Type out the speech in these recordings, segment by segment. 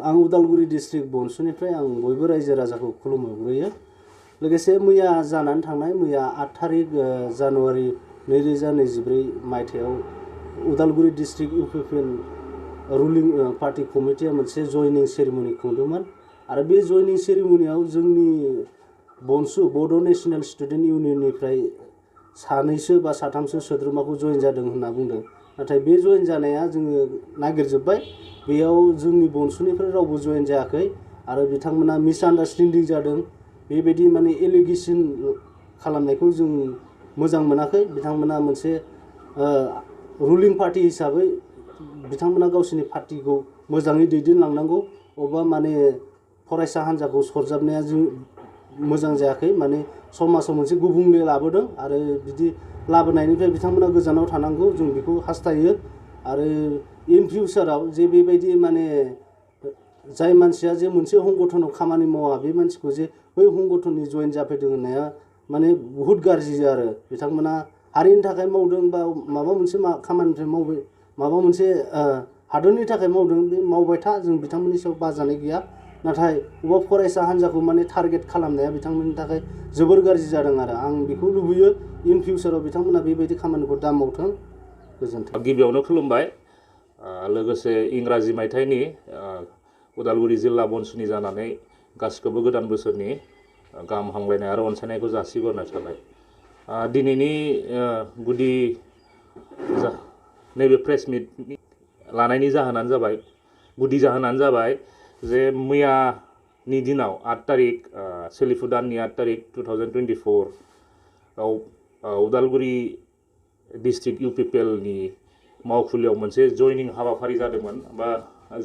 आं उदालगुरि डिस्ट्रिक्ट बनसुनिफ्राय आं बयबो रायजो राजाखौ खुलुमहरग्रोयो। लोगोसे मैया जानानै थांनाय मैया 8 तारिख जानुवारि 2024 मायथाइयाव उदालगुरि डिस्ट्रिक्ट UPPLन रुलिं पार्टी कमिटिया मोनसे जयनिं सेरेमनि खुंदोंमोन आरो बे जयनिं सेरेमनियाव जोंनि BoNSU बड' नेशनेल स्टुडेन्ट इउनियननिफ्राय सानैसो बा साथामसो सोद्रोमाखौ जयन जादों होनना बुंदों। नाथाय बे जयन जानाया जोङो नागिरजोब्बाय, बेयाव जोंनि बनसुनिफ्राय रावबो जयन जायाखै आरो बिथांमोना मिसआन्डारस्टेन्डिं जादों। बेबायदि माने एलिगेसन खालामनायखौ जों मोजां मोनाखै। बिथांमोना मोनसे रुलिं पार्टी हिसाबै बिथांमोना गावसिनि पार्टीखौ मोजाङै दैदेनलांनांगौ। अबा माने फरायसा हान्जाखौ सरजाबनाया जों मोजां जायाखै, माने समाजाव मोनसे गुबुंले लाबोदों आरो बिदि लाबोनायनिफ्राय बिथांमोना गोजानाव थानांगौ जों बेखौ हास्थायो। आरो इन फिउचाराव जे बेबायदि माने जाय मानसिया जे मोनसे संगठनाव खामानि मावा बे मानसिखौ जे बै संगठननि जयन जाफैदों होननाया माने बहुत गाज्रि आरो बिथांमोना हारिनि थाखाय मावदों बा माबा मोनसे खामानिनिफ्राय मावबाय, माबा मोनसे हादरनि थाखाय मावदों, बे मावबाय था, जों बिथांमोननि सायाव बाजानाय गैया। नाथाय अबा फरायसा हान्जाखौ माने टारगेट खालामनाया बिथांमोननि थाखाय जोबोर गाज्रि जादों आरो आं बेखौ लुबैयो इन फिउचाराव बिथांमोना बेबायदि खामानिखौ दा मावथों। गोजोन्थों। गिबियावनो खुलुमबाय। लोगोसे इंराजि मायथाइनि उदालगुरि जिल्ला बनसुनि जानानै गासिखौबो गोदान बोसोरनि गाहाम हामलायनाय आरो अनसायनायखौ जासिहरनाय थाबाय। दिनैनि गुदि नैबे प्रेस मिट लानायनि जाहोनानो जाबाय, गुदि जाहोनानो जाबाय जे मैयानि दिनाव 8 तारिख सोलिफु दाननि 8 तारिख 2024 आव उदालगुरि डिस्ट्रिक्ट UPPLनि मावखुलियाव मोनसे जयनिं हाबाफारि जादोंमोन बा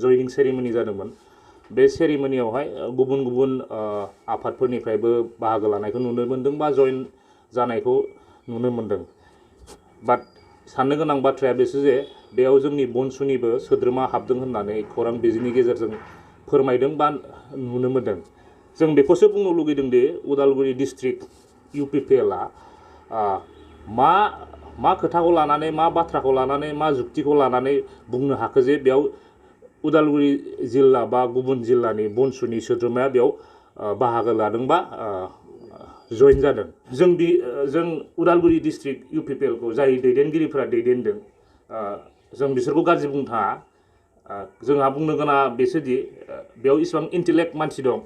जयनिं सेरेमनि जादोंमोन। बे सेरेमनियावहाय गुबुन गुबुन आफादफोरनिफ्रायबो बाहागो लानायखौ नुनो मोन्दों बा जयन जानायखौ नुनो मोन्दों। बाट साननो गोनां बाथ्राया बेसो जे बेयाव जोंनि बनसुनिबो सोद्रोमा हाबदों होननानै खौरां बिजोंनि गेजेरजों फोरमायदों बा नुनो मोन्दों। जों बेखौसो बुंनो लुगैदों दि उदालगुरि डिस्ट्रिक्ट UPPLआ मा खोथाखौ लानानै, मा बाथ्राखौ लानानै, मा जुक्तिखौ लानानै बुंनो हाखो जे बेयाव उदालगुरि जिल्ला बा गुबुन जिल्लानि बनसुनि सोद्रोमाया बेयाव बाहागो लादों बा जयन जादों। जों उदालगुरि डिस्ट्रिक्ट UPPLखौ जाय दैदेनगिरिफोरा दैदेनदों, जों बिसोरखौ गाज्रि बुंनो थाङा। जोंहा बुंनो गोनां बेसोदि बेयाव इसिबां इन्टेलेक्ट मानसि दं,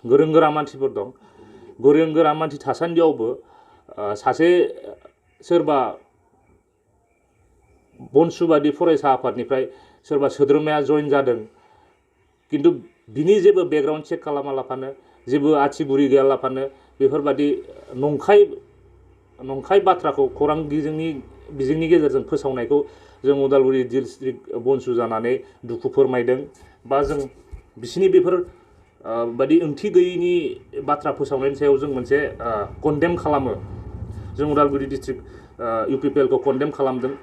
गोरों गोरा मानसिफोर दं। गोरों गोरा मानसि थासान्दियावबो सासे सोरबा बनसु बादि फरायसा आफादनिफ्राय सोरबा सोद्रोमाया जयन जादों, किन्तु बिनि जेबो बेकग्राउन्ड चेक खालामालाफानो, जेबो आथिगुरि गैयालाफानो बेफोरबादि नंखाय बाथ्राखौ खौरां बिजोंनि गेजेरजों फोसावनायखौ जों उदालगुरि डिस्ट्रिक्ट बनसु जानानै दुखु फोरमायदों बा जों बिसिनि बेफोर बादि ओंथि गैयैनि बाथ्रा फोसावनायनि सायाव जों मोनसे कन्डेम खालामो। जों उदालगुरि डिस्ट्रिक्ट UPPLखौ कन्डेम खालामदों।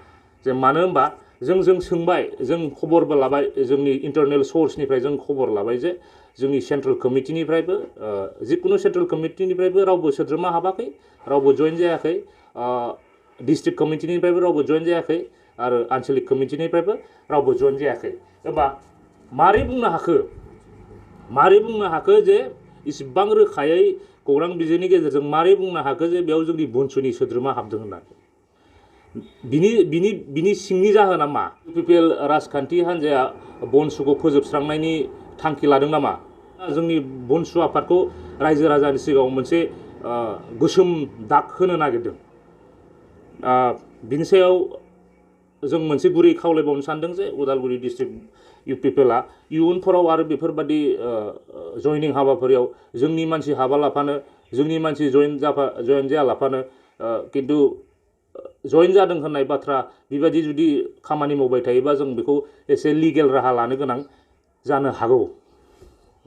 जे मानो होनबा जों सोंबाय, जों खबरबो लाबाय, जोंनि इन्टारनेल सर्सनिफ्राय जों खबर लाबाय जे जोंनि सेन्ट्रेल कमिटिनिफ्रायबो जिकुनु सेन्ट्रेल कमिटिनिफ्रायबो रावबो सोद्रोमा हाबाखै, रावबो जयन जायाखै, डिस्ट्रिक्ट कमिटिनिफ्रायबो रावबो जयन जायाखै आरो आन्चलिक कमिटिनिफ्रायबो रावबो जयन जायाखै। होमबा मारै बुंनो हाखो जे इसिबां रोखायै खौरां बिजोंनि गेजेरजों मारै बुंनो हाखो जे बेयाव जोंनि बनसुनि सोद्रोमा हाबदों होननानै? बिनि सिंनि जाहोना मा? UPPL राजखान्थि हान्जाया बनसुखौ फोजोबस्रांनायनि थांखि लादों नामा? जोंनि बनसु आफादखौ रायजो राजानि सिगाङाव मोनसे गोसोम दाग होनो नागिरदों। बिनि सायाव जों मोनसे गुरै खावलायबावनो सानदों जे उदालगुरि डिस्ट्रिक्ट UPPLआ इयुनफोराव आरो बेफोरबादि जयनिं हाबाफारियाव जोंनि मानसि हाबालाफानो, जोंनि मानसि जयन जायालाफानो, किन्तु जयन जादों होननाय बाथ्रा बेबायदि जुदि खामानि मावबाय थायोबा जों बेखौ एसे लिगेल राहा लानो गोनां जानो हागौ।